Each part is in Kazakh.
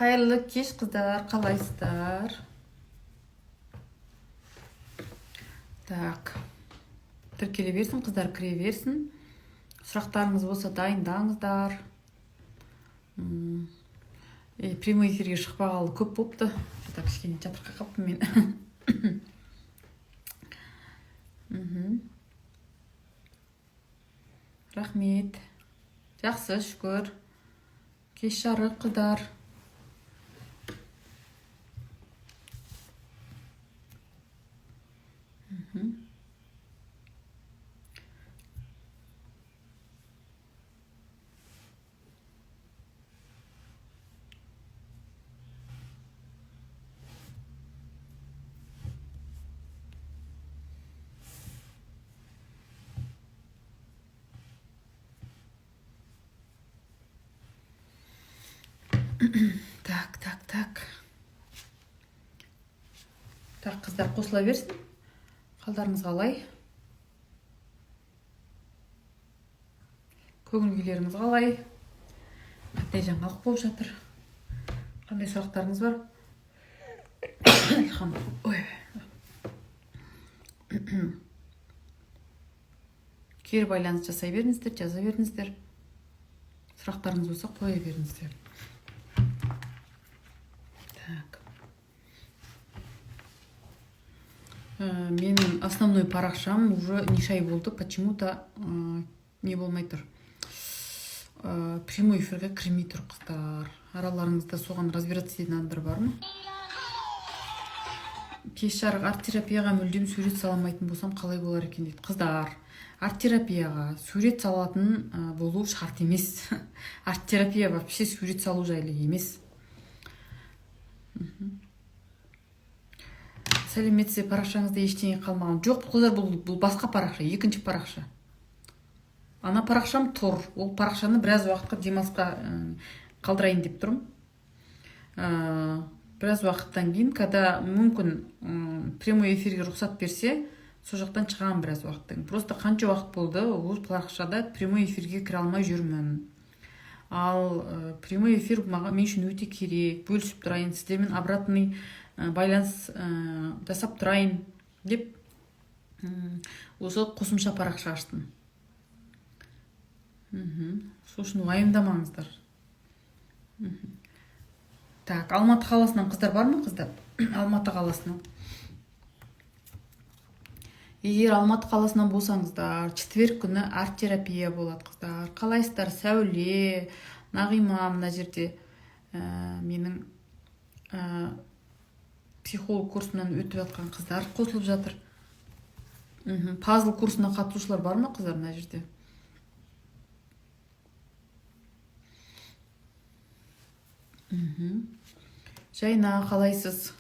Қайырлы кеш, қыздар, қалайсыздар? Так, тіркеле берсін, қыздар, кіре берсін. Сұрақтарыңыз болса, дайындаңыздар. Прямой эфирге шықпағалы көп болыпты. Так, кішкене жатырқай қалыппын мен. Рахмет, жақсы, шүкір. Кеш жарық, қыздар. Так, так, так, так, қыздар қосыла берсін. Қалдарыңыз қалай? Көңіл күйлеріңіз қалай? Қандай жаңалық болып жатыр? Қандай сұрақтарыңыз бар? Ой. Кері байланыс жасай беріңіздер, жаза беріңіздер. Сұрақтарыңыз болса, қоя беріңіздер. Так. Менің основной парақшам уже неше ай болды, почему-то не болмай тұр. Прямой эфирге кірмей тұр, қыздар. Араларыңызда соған разбираться ететін адамдар бар ма? Кеш жарық, арт-терапияға мүлдем сурет сала алмайтын болсам, қалай болар екен дейді. Қыздар, арт-терапияға сурет салатын болу шарт емес. Арт-терапия вообще сурет салу жайлы емес. Сәлеметсіз, парақшаңызда ештеңе қалмаған жоқ, қыздар. Бұл басқа парақша, екінші парақша. Ана парақшам тұр, ол парақшаны біраз уақытқа демалысқа қалдырайын деп тұрмын. Біраз уақыттан кейін, когда мүмкін, прямой эфирге рұқсат берсе, сол жақтан шығамын біраз уақыттан кейін. Просто қанша уақыт болды, ол парақшада прямой эфирге кіре алмай жүрмін. Ал прямой эфир маған, мен үшін өте керек, бөлісіп тұрайын сіздермен, обратный байланыс жасап тұрайын деп осы қосымша парақша аштым. Сол үшін уайымдамаңыздар. Так, Алматы қаласынан қыздар бар ма, қыздар? Алматы қаласынан, егер Алматы қаласынан болсаңыздар, четверг күні арт терапия болады. Қыздар, қалайсыздар? Сәуле, Нағима, мына жерде менің психолог курсынан өтіп жатқан қыздар қосылып жатыр. Пазл курсына қатысушылар бар ма, қыздар, мына жерде? Жайна, қалайсыз?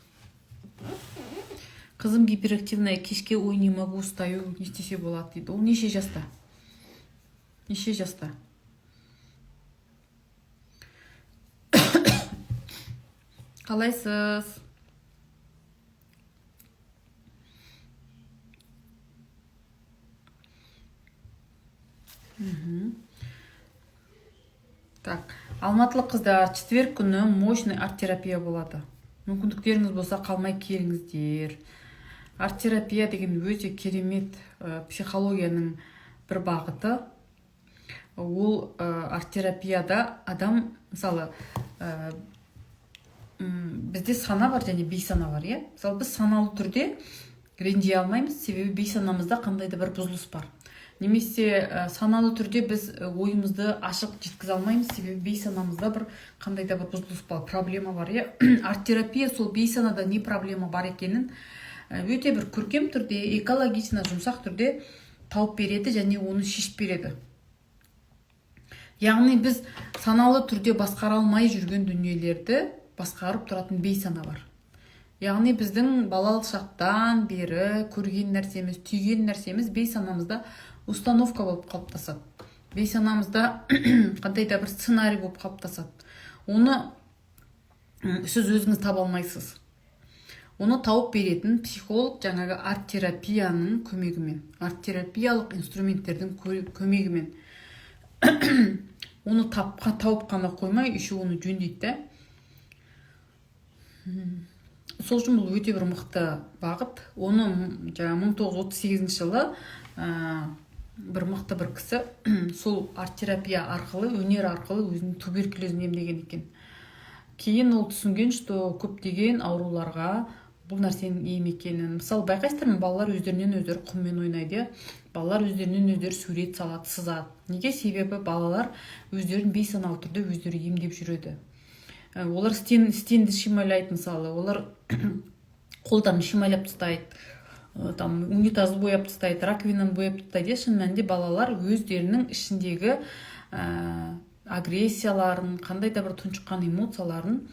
Қызым гиперактивная, кешке ой, не могу, устаю, не істесе болады дейді. Ол неше жаста? Неше жаста? Қалайсыз? Так, алматылық қыздар, четверг күні мощный арт-терапия болады. Мүмкіндіктеріңіз болса, қалмай келіңіздер. Арт-терапия деген өте керемет психологияның бір бағыты. Ол арт-терапияда адам, мысалы, бізде сана бар және бейсана бар, иә. Мысалы, біз саналы түрде ренжи алмаймыз, себебі бейсанамызда қандай да бір бұзылыс бар. Немесе саналы түрде біз ойымызды ашық жеткізе алмаймыз, себебі бейсанамызда бір қандай да бір бұзылыс бар, проблема бар, иә. Арт-терапия сол бейсанада не проблема бар екенін өте бір көркем түрде, экологично, жұмсақ түрде тауып береді және оны шешіп береді. Яғни біз саналы түрде басқара алмай жүрген дүниелерді басқарып тұратын бейсана бар. Яғни біздің балалық шақтан бері көрген нәрсеміз, түйген нәрсеміз бейсанамызда установка болып қалыптасады, бейсанамызда қандай да бір сценарий болып қалыптасады. Оны сіз өзіңіз таба алмайсыз. Оны тауып беретін психолог жаңағы арт-терапияның көмегімен, арт-терапиялық инструменттердің көмегімен оны тауып қана қоймай, еще оны жөндейді да. Сол үшін бұл өте бір мықты бағыт. Оны жаңағы 1938 жылы бір мықты бір кісі сол арт-терапия арқылы, өнер арқылы өзінің туберкулезін емдеген екен. Кейін ол түсінген, что көптеген ауруларға бұл нәрсенің ем екенін. Мысалы, байқайсыздар ма, балалар өздерінен өздері құммен ойнайды, иә, балалар өздерінен өздері сурет салады, сызады. Неге? Себебі балалар өздерін бейсаналы түрде өздері емдеп жүреді. Олар стенді шимайлайды, мысалы, олар қолдарын шимайлап тастайды, там унитазды бояп тастайды, раковинаны бояп тастайды, иә. Шын мәнінде балалар өздерінің ішіндегі агрессияларын, қандай да бір тұншыққан эмоцияларын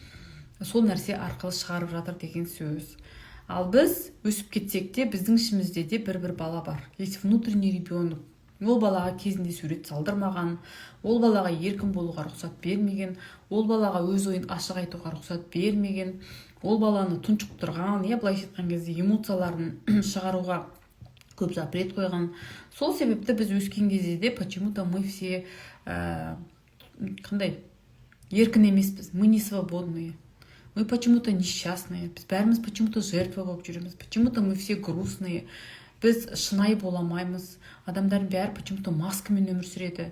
сол нәрсе арқылы шығарып жатыр деген сөз. Ал біз өсіп кетсек те, біздің ішімізде де бір бала бар, есть внутренний ребенок. Ол балаға кезінде сурет салдырмаған, ол балаға еркін болуға рұқсат бермеген, ол балаға өз ойын ашық айтуға рұқсат бермеген, ол баланы тұншықтырған, иә, былайша айтқан кезде, эмоцияларын шығаруға көп запрет қойған. Сол себепті біз өскен кезде де почему то мы все қандай еркін емеспіз, мы не свободные, мы почему то несчастные, біз бәріміз почему то жертва болып жүреміз, почему то мы все грустные, біз шынайы бола алмаймыз. Адамдардың бәрі почему то маскамен өмір сүреді,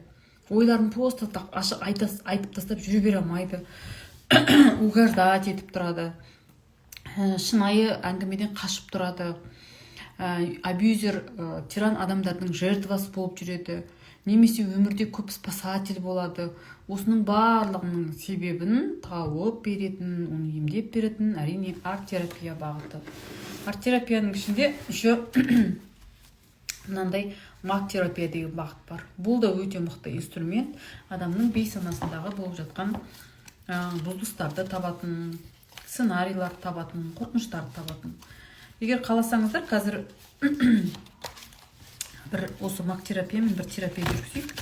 ойларын просто так ашық айтып тастап жүре бере алмайды, угождать етіп тұрады, шынайы әңгімеден қашып тұрады, абьюзер, тиран адамдардың жертвасы болып жүреді немесе өмірде көп спасатель болады. Осының барлығының себебін тауып беретін, оны емдеп беретін, әрине, арт терапия бағыты. Арт терапияның ішінде еще мынандай маг терапия деген бағыт бар. Бұл да өте мықты инструмент, адамның бейсанасындағы болып жатқан бұзылыстарды табатын, сценарийларды табатын, қорқыныштарды табатын. Егер қаласаңыздар, қазір бір осы маг терапиямен бір терапия жүргізейік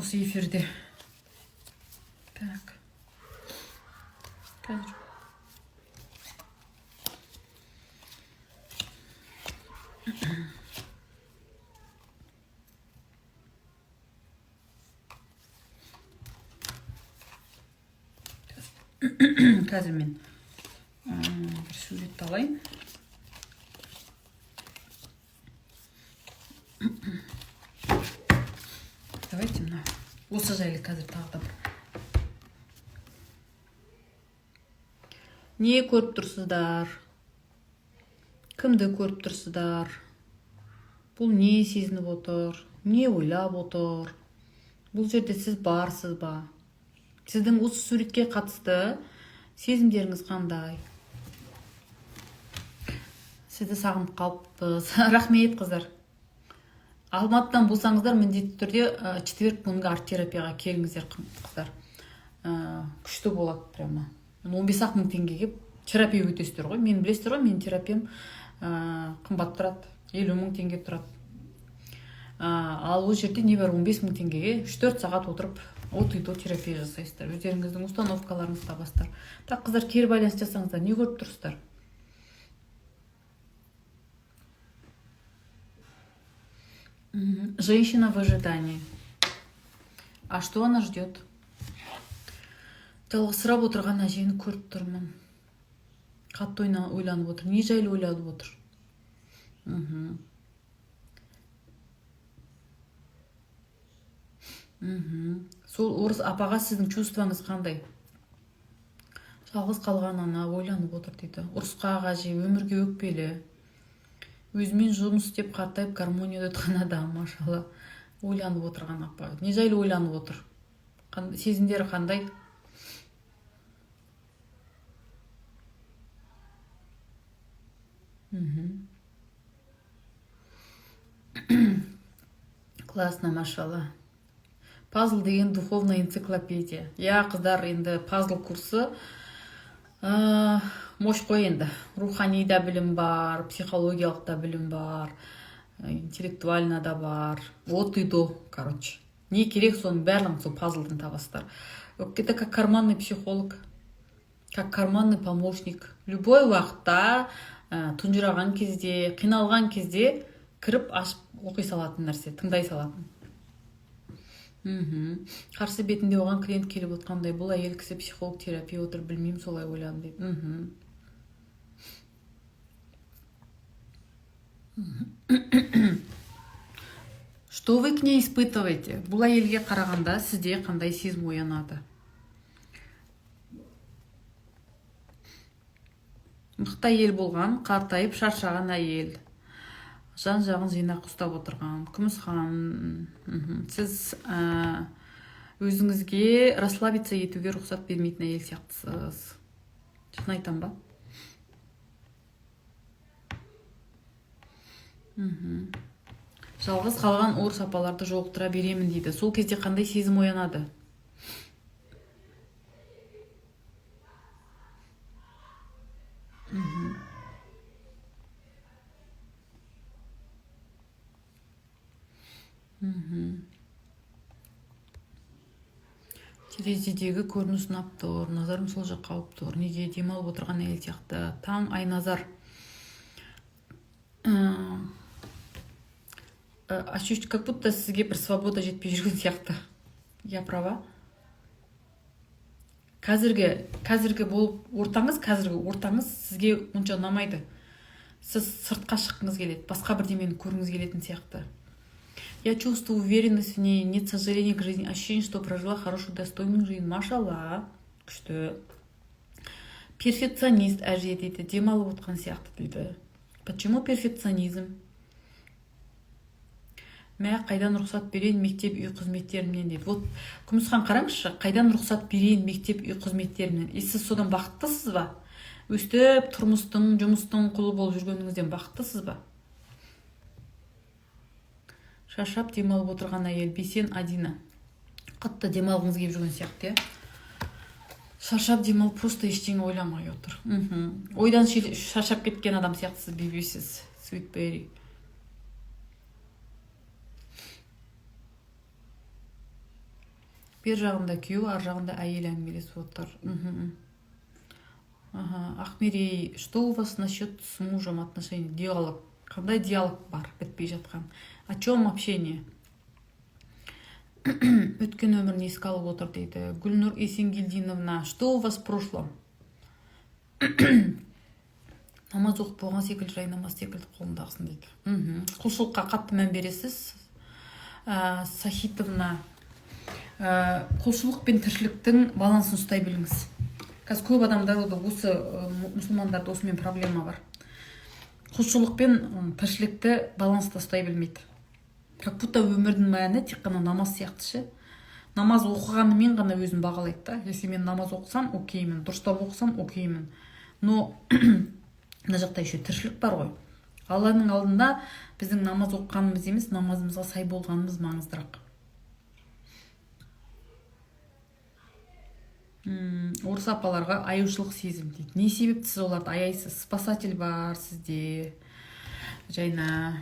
осы эфирде. Так, қазір. Қазір мен бір суретті алайын. Давайте мына осы жайлы қазір тағы да бір. Не көріп тұрсыздар? Кімді көріп тұрсыздар? Бұл не сезініп отыр, не ойлап отыр? Бұл жерде сіз барсыз ба? Сіздің осы суретке қатысты сезімдеріңіз қандай? Сізді сағынып қалыппыз. Рахмет, қыздар. Алматыдан болсаңыздар, міндетті түрде четверг күнгі арт терапияға келіңіздер, қыздар. Күшті болады прямо. 15 ақ мың теңгеге терапия өтесіздер ғой. Мен, білесіздер ғой, менің терапиям қымбат тұрады, 50 000 теңге тұрады. Ал ол жерде небәрі 15 мың теңгеге 3-4 сағат отырып, от и до терапия жасайсыздар, өздеріңіздің установкаларыңызды табасыздар. Так, қыздар, кері байланыс жасаңыздар. Не көріп тұрсыздар? Женщина в ожидании. А что она ждет? Жалғызсырап отырған әжені көріп тұрмын. Қатты ойланып отыр. Не жайлы ойланып отыр? Сол орыс апаға сіздің чувствоңыз қандай? Жалғыз қалған ана ойланып отыр дейді. Ұрысқақ әже, өмірге өкпелі. Өзімен жұмыс істеп, қартайып, гармонияда өткен адам, машалла. Ойланып отырған апа. Не жайлы ойланып отыр? Сезімдері қандай? Классно, машалла. Пазл деген духовная энциклопедия. Иә, қыздар, енді пазл курсы мощь қой енді. Рухани да білім бар, психологиялық та білім бар, интеллектуально да бар. От и до, короче. Не керек, соның барлығын сол пазлдан табасыздар. Это как карманный психолог, как карманный помощник. Любой уақытта, тұнжыраған кезде, қиналған кезде кіріп ашып оқи салатын нәрсе, тыңдай салатын. Қарсы бетінде оған клиент келіп отқандай, бұл әйел кісі психолог, терапия отыр, білмеймін, солай ойладым дейді. Что вы к ней испытываете? Бұл әйелге қарағанда сізде қандай сезім оянады? Мықты әйел болған, қартайып шаршаған әйел, жан жағын жинақ ұстап отырған Күмісхан. Сіз өзіңізге расслабиться етуге рұқсат бермейтін әйел сияқтысыз. Шын айтам ба? Жалғыз қалған орыс апаларды жолықтыра беремін дейді. Сол кезде қандай сезім оянады? Терезедегі көрініс ұнап тұр, назарым сол жаққа ауып тұр. Неге демалып отырған әйел сияқты? Таң Айназар. Как будто сізге бір свобода жетпей жүрген сияқты. Я права? Қазіргі болып ортаңыз, қазіргі ортаңыз сізге онша ұнамайды. Сіз сыртқа шыққыңыз келеді, басқа бірдемені көргіңіз келетін сияқты. Я чувствую уверенность в ней, нет сожаления к жизни, ощущение, что прожила хорошую, достойную жизнь. Машалла, күшті. Перфекционист әже дейді, демалып отқан сияқты дейді. Почему перфекционизм? Мә, қайдан рұқсат берейін мектеп үй қызметтерімнен дейді. Вот, Күмісхан, қараңызшы, қайдан рұқсат берейін мектеп үй қызметтерімнен? И сіз содан бақыттысыз ба? Өстіп тұрмыстың, жұмыстың құлы болып жүргеніңізден бақыттысыз ба? Шаршап демалып отырған әйел, Бейсен Адина. Қатты демалғыңыз келіп жүрген сияқты, иә? Шаршап демалып, просто ештеңе ойламай отыр. Ойдан шаршап кеткен адам сияқтысыз, бибисіз. Sweet Berry. Бер жағында күйеу, ар жағында әйел әңгімелесіп отыр. Ага. Ақмерей, что у вас насчет с мужем отношений? Диалог. Қандай диалог бар бітпей жатқан? О чем общение? Өткен өмірін еске алып отыр дейді. Гүлнұр Есенгелдиновна, что у вас в прошлом? Намаз оқып болған секілді, жай намаз секілді қолындағысын дейді. Құлшылыққа қатты мән бересіз. Сахитовна, құлшылық пен тіршіліктің балансын ұстай біліңіз. Қазір көп адамдар осы, мұсылмандарда осымен проблема бар. Құлшылық пен тіршілікті баланста ұстай білмейді. Как будто өмірдің мәні тек қана намаз сияқты ше. Намаз оқығанымен ғана өзін бағалайды да. Если мен намаз оқысам, океймін, дұрыстап оқысам, океймін. Но мына жақта еще тіршілік бар ғой. Алланың алдында біздің намаз оқығанымыз емес, намазымызға сай болғанымыз маңыздырақ. Орыс апаларға аюшылық сезім дейді. Не себепті сіз оларды аяйсыз? Спасатель бар сізде. Жайна.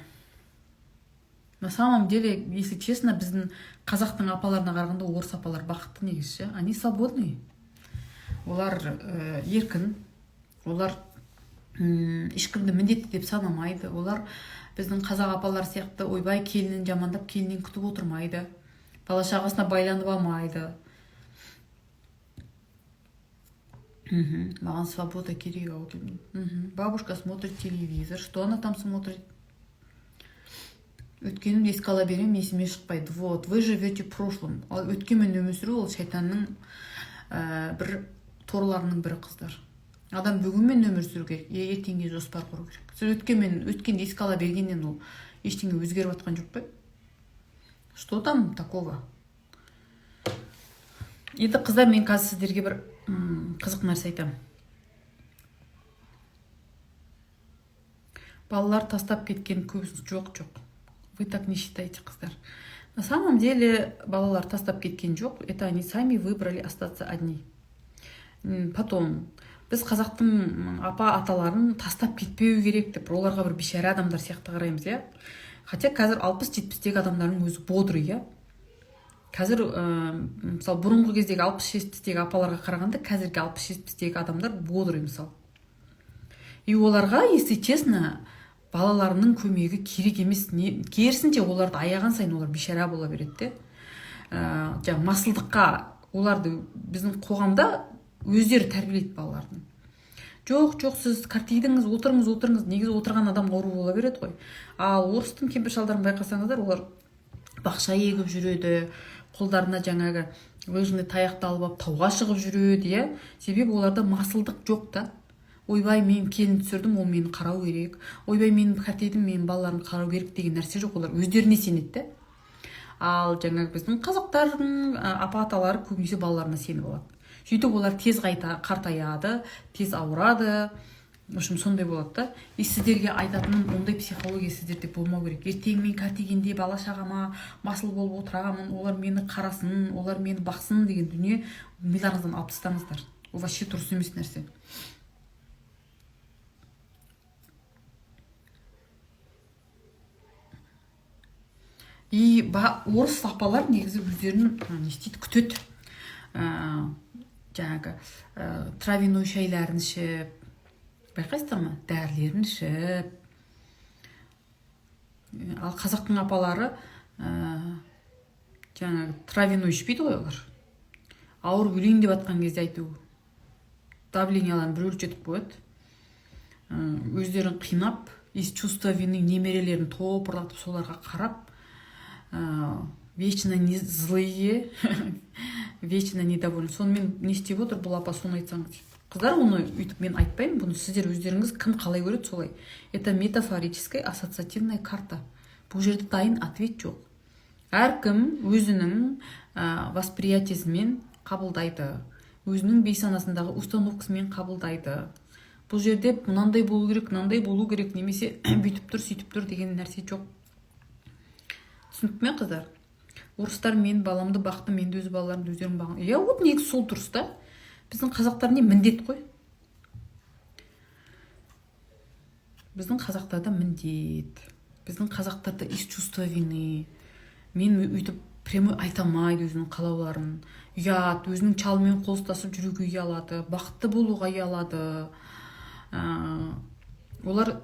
На самом деле, если честно, біздің қазақтың апаларына қарағанда орыс апалар бақытты негізі ше. Они свободные. Олар еркін. Олар ешкімді міндетті деп санамайды. Олар біздің қазақ апалар сияқты ойбай келінін жамандап келіннен күтіп отырмайды. Бала шағасына байланып алмайды. Маған свобода керек ау деймін. Бабушка смотрит телевизор. Что она там смотрит? Өткенімді еске ала беремін, есіме шықпайды. Вот, вы живете прошлым. Ал өткенмен өмір сүру ол шайтанның бір торларының бірі, қыздар. Адам бүгінмен өмір сүру керек, ертеңге жоспар құру керек. Сіз өткенді еске ала бергеннен ол ештеңе өзгеріп жатқан жоқ қой. Что там такого? Енді қыздар, мен қазір сіздерге бір қызық нәрсе айтамын. Балалар тастап кеткен көбісі жоқ, жоқ. Вы так не считаете, қыздар. На самом деле балалар тастап кеткен жоқ, это они сами выбрали остаться одни. Потом біз қазақтың апа аталарын тастап кетпеу керек деп оларға бір бейшара адамдар сияқты қараймыз, иә. Хотя қазір 60-70-тегі адамдардың өзі бодрый, иә. Қазір, мысалы, бұрынғы кездегі 60-70-тегі апаларға қарағанда қазіргі 60-70-тегі адамдар бодрый, мысалы. И оларға, если честно, балаларының көмегі керек емес. Не, керісінше, оларды аяған сайын олар бейшара бола береді де. Жаңағы масылдыққа оларды біздің қоғамда өздері тәрбиелейді балаларын. Жоқ, жоқ, сіз қартайдыңыз, отырыңыз, отырыңыз. Негізі отырған адам ауру бола береді ғой. Ал орыстың кемпір шалдарын байқасаңыздар, олар бақша егіп жүреді, қолдарына жаңағы лыжный таяқты алып алып тауға шығып жүреді, иә. Себебі оларда масылдық жоқ та. Ойбай, мен келін түсірдім, ол мені қарау керек, ойбай, мен қартайдым, менің балаларым қарау керек деген нәрсе жоқ. Олар өздеріне сенеді да. Ал жаңағы біздің қазақтардың апа аталары көбінесе балаларына сеніп алады. Сөйтіп олар тез қартаяды, тез ауырады. В общем, сондай болады да. И сіздерге айтатыным, ондай психология сіздерде болмау керек. Ертең мен қартайгенде бала шағама масыл болып отырамын, олар мені қарасын, олар мені бақсын деген дүние миларыңыздан алып тастаңыздар. Ол вообще дұрыс емес нәрсе. И орыс апалар негізі өздерін не істейді, күтеді. Жаңағы травяной шайларын ішіп, байқайсыздар ма, дәрілерін ішіп. Ал қазақтың апалары жаңағы травяной ішпейді ғой. Олар ауырып өлейін деп жатқан кезде әйтеуір давленияларын бір өлшетіп қояды. Өздерін қинап, из чувства вины немерелерін топырлатып, соларға қарап, вечно не злые, вечно недовольны. Сонымен не істеп отыр бұл апа, соны айтсаңыз. Қыздар, оны өйтіп мен айтпаймын, бұны сіздер өздеріңіз, кім қалай көреді, солай. Это метафорическая ассоциативная карта. Бұл жерде дайын ответ жоқ. Әркім өзінің восприятиесімен қабылдайды, өзінің бейсанасындағы установкасымен қабылдайды. Бұл жерде мынандай болу керек, мынандай болу керек немесе бүйтіп тұр, сөйтіп тұр деген нәрсе жоқ. Түсінікті ме, қыздар? Орыстар мен баламды бақтым, енді өз балаларымды өздерің бағың. Иә, вот негізі сол дұрыс та. Біздің қазақтар не, міндет қой. Біздің қазақтарда міндет, біздің қазақтарда из чувства вины. Мен өйтіп прямой айта алмайды өзінің қалауларын, ұят. Өзінің шалымен қол ұстасып жүруге ұялады, бақытты болуға ұялады. Олар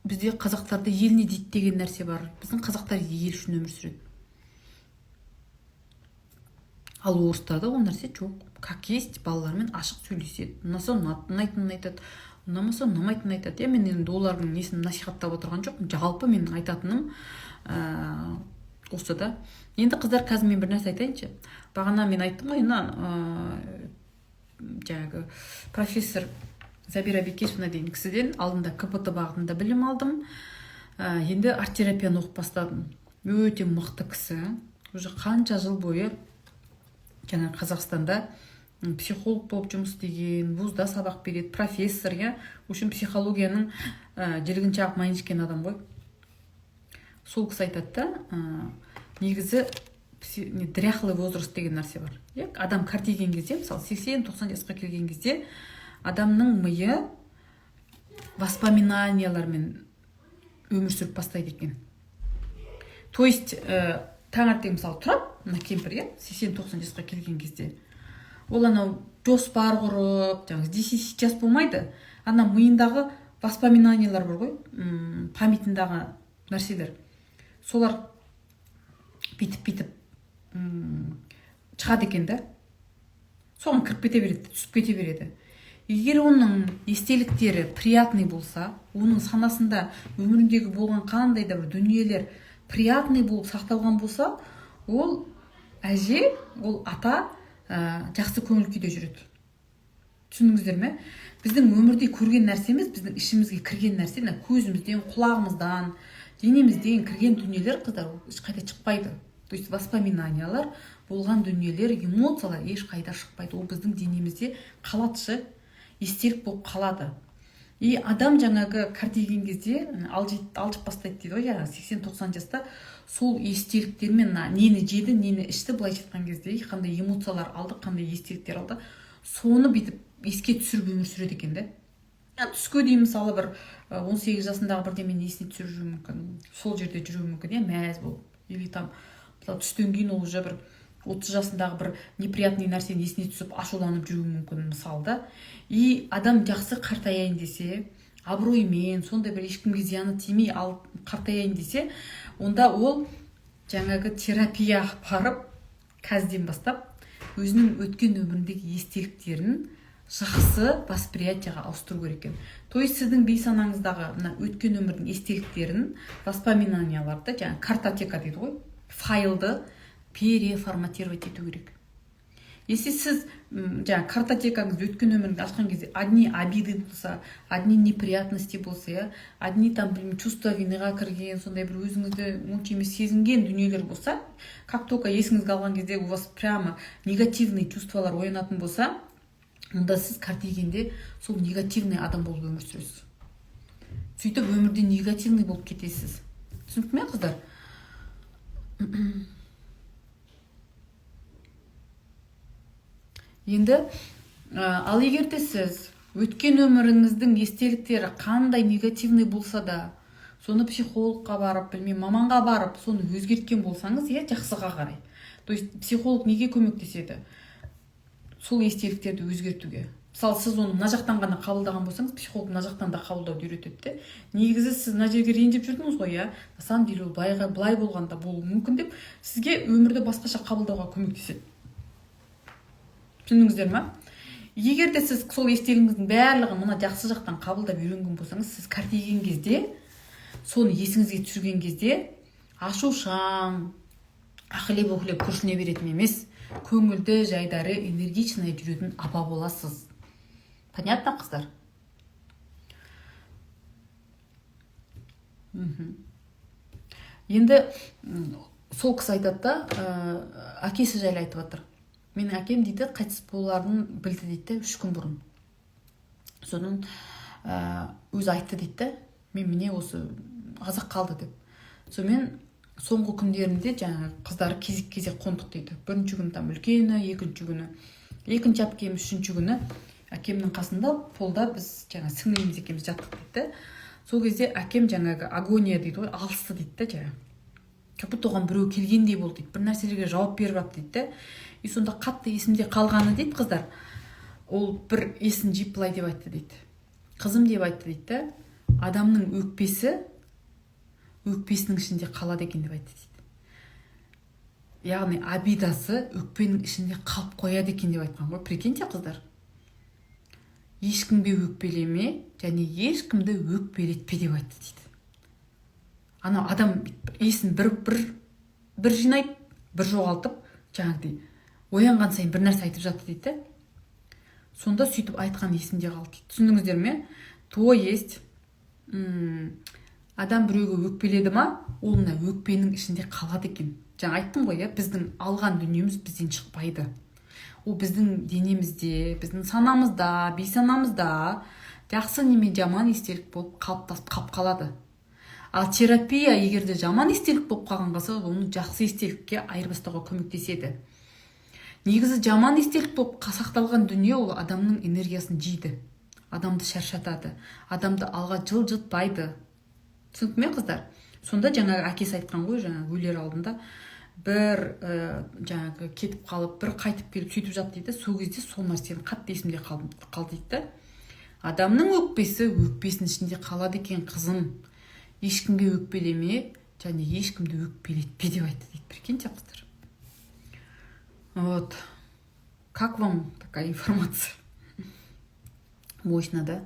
бізде, қазақтарда ел не дейді деген нәрсе бар. Біздің қазақтар ел үшін өмір сүреді. Ал орыстарда ол нәрсе жоқ. Как есть балалармен ашық сөйлеседі. Ұнаса, ұнайтынын айтады, ұнамаса, ұнамайтынын айтады, иә. Мен енді олардың несін насихаттап отырған жоқпын. Жалпы менің айтатыным осы да. Енді, қыздар, қазір мен бір нәрсе айтайыншы. Бағана мен айттым ғой, мына жаңағы профессор Забира Бекешевна деген кісіден алдында КПТ бағытында білім алдым. Енді арт терапияны оқып бастадым. Өте мықты кісі. Уже қанша жыл бойы жаңа Қазақстанда психолог болып жұмыс істеген, вузда сабақ береді, профессор, иә. В общем, психологияның жілігін шағып, майын ішкен адам ғой. Сол кісі айтады да, негізі не, дряхлый возраст деген нәрсе бар, иә. Адам қартайген кезде, мысалы, 80-90 жасқа келген кезде адамның миы воспоминаниялармен өмір сүріп бастайды екен. То есть таңертең, мысалы, тұрады мына кемпір, иә, 80-90 жасқа келген кезде ол анау жоспар құрып, жаңағы здесь и сейчас болмайды. Ана миындағы воспоминаниялар бар ғой, памятындағы нәрселер, солар бүйтіп бүйтіп шығады екен да, соған кіріп кете береді, түсіп кете береді. Егер оның естеліктері приятный болса, оның санасында өміріндегі болған қандай да бір дүниелер приятный болып сақталған болса, ол әже, ол ата жақсы көңіл күйде жүреді. Түсіндіңіздер ме? Біздің өмірде көрген нәрсеміз, біздің ішімізге кірген нәрсе, мына көзімізден, құлағымыздан, денемізден кірген дүниелер, қыздар, ол ешқайда шықпайды. То есть воспоминаниялар, болған дүниелер, эмоциялар ешқайда шықпайды. Ол біздің денемізде қалады ше, естелік болып қалады. И адам жаңағы қартайген кезде алжып бастайды дейді ғой, жаңағы 80-90 жаста сол естеліктермен, мына нені жеді, нені ішті, былайша айтқан кезде, қандай эмоциялар алды, қандай естеліктер алды, соны бүйтіп еске түсіріп өмір сүреді екен да. Түске дейін, мысалы, бір 18 жасындағы бірдемені есіне түсіріп жүруі мүмкін, сол жерде жүруі мүмкін, иә, мәз болып. Или там, мысалы, түстен кейін ол уже бір 30 жасындағы бір неприятный нәрсені есіне түсіп, ашуланып жүруі мүмкін, мысалы да. И адам жақсы қартаяйын десе, абыроймен, сондай бір ешкімге зияны тимей ал қартаяйын десе, онда ол жаңағы терапияға барып, қазірден бастап өзінің өткен өміріндегі естеліктерін Жақсы восприятие ға ауыстыру керек екен. То есть сіздің бейсанаңыздағы мына өткен өмірдің естеліктерін, воспоминания ларды, жаңағы картотека дейді ғой, файлды переформатировать ету керек. Если сіз жаңағы картотекаңызды, өткен өміріңізді ашқан кезде одни обиды болса, одни неприятности болса, иә, одни там, білмеймін, чувство вины ға кірген, сондай бір өзіңізді онша емес сезінген дүниелер болса, как только есіңізге алған кезде у вас прямо негативный чувство лар оянатын болса, онда сіз қартайгенде сол негативный адам болып өмір сүресіз. Сөйтіп өмірде негативный болып кетесіз. Түсінікті ме, қыздар? Енді ал егер де сіз өткен өміріңіздің естеліктері қандай негативный болса да, соны психологқа барып, білмеймін, маманға барып, соны өзгерткен болсаңыз, иә, жақсыға қарай. То есть психолог неге көмектеседі? Сол естеліктерді өзгертуге. Мысалы, сіз оны мына жақтан ғана қабылдаған болсаңыз, психолог мына жақтан да қабылдауды үйретеді де. Негізі сіз мына жерге ренжіп жүрдіңіз ғой, иә, на самом деле ол былайға, былай болғанда болуы мүмкін деп, сізге өмірді басқаша қабылдауға көмектеседі. Түсіндіңіздер ма? Егер де сіз сол естелігіңіздің барлығын мына жақсы жақтан қабылдап үйренген болсаңыз, сіз қартайген кезде соны есіңізге түсірген кезде ашушаң, ахілеп өкілеп күрсіне беретін емес, көңілді, жайдары, энергичный жүретін апа боласыз. Понятно, қыздар? Енді сол кісі айтады да, әкесі жайлы айтып жатыр. Менің әкем, дейді, қайтыс боларын білді, дейді де, 3 күн бұрын. Содан өзі айтты, дейді да, мен міне осы аз-ақ қалды деп. Сонымен соңғы күндерінде жаңағы қыздары кезек кезек қондық дейді. Бірінші күні там үлкені, екінші күні екінші әпкем, үшінші күні әкемнің қасында полда біз жаңа сіңліміз екеуміз жаттық дейді да. Сол кезде әкем жаңағы агония дейді ғой, алысты дейді да, жаңағы как будто оған біреу келгендей болды дейді, бір нәрселерге жауап беріп жатты дейді да. И сонда қатты есімде қалғаны, дейді, қыздар, ол бір есін жиып былай деп айтты дейді: «Қызым, – деп айтты дейді да, – адамның өкпесі өкпесінің ішінде қалады екен», – деп айтты дейді. Яғни обида сы өкпенің ішінде қалып қояды екен деп айтқан ғой. Прикиньте, қыздар, ешкімге өкпелеме және ешкімді өкпелетпе деп айтты дейді. Анау адам есін бір жинайды, бір жоғалтып, жаңағыдай оянған сайын бір нәрсе айтып жатты дейді да. Сонда сөйтіп айтқан есімде қалды дейді. Түсіндіңіздер ме? То есть адам біреуге өкпеледі ма, ол мына өкпенің ішінде қалады екен. Жаңа айттым ғой, иә, біздің алған дүниеміз бізден шықпайды. Ол біздің денемізде, біздің санамызда, бейсанамызда жақсы неме жаман естелік болып қалыптасып қалып қалады. Ал терапия егер де жаман естелік болып қалған болса, оны жақсы естелікке айырбастауға көмектеседі. Негізі жаман естелік болып сақталған дүние ол адамның энергиясын жейді, адамды шаршатады, адамды алға жылжытпайды. Түсінікті ме, қыздар? Сонда жаңағы әкесі айтқан ғой, жаңағы өлер алдында бір жаңағы кетіп қалып, бір қайтып келіп, сөйтіп жатты дейді. Сол кезде сол нәрсені қатты есімде қалды дейді да. Адамның өкпесі өкпесінің ішінде қалады екен, қызым, ешкімге өкпелеме және ешкімді өкпелетпе деп айтты дейді. Прикиньте, қыздар, вот как вам такая информация? Мощно, да?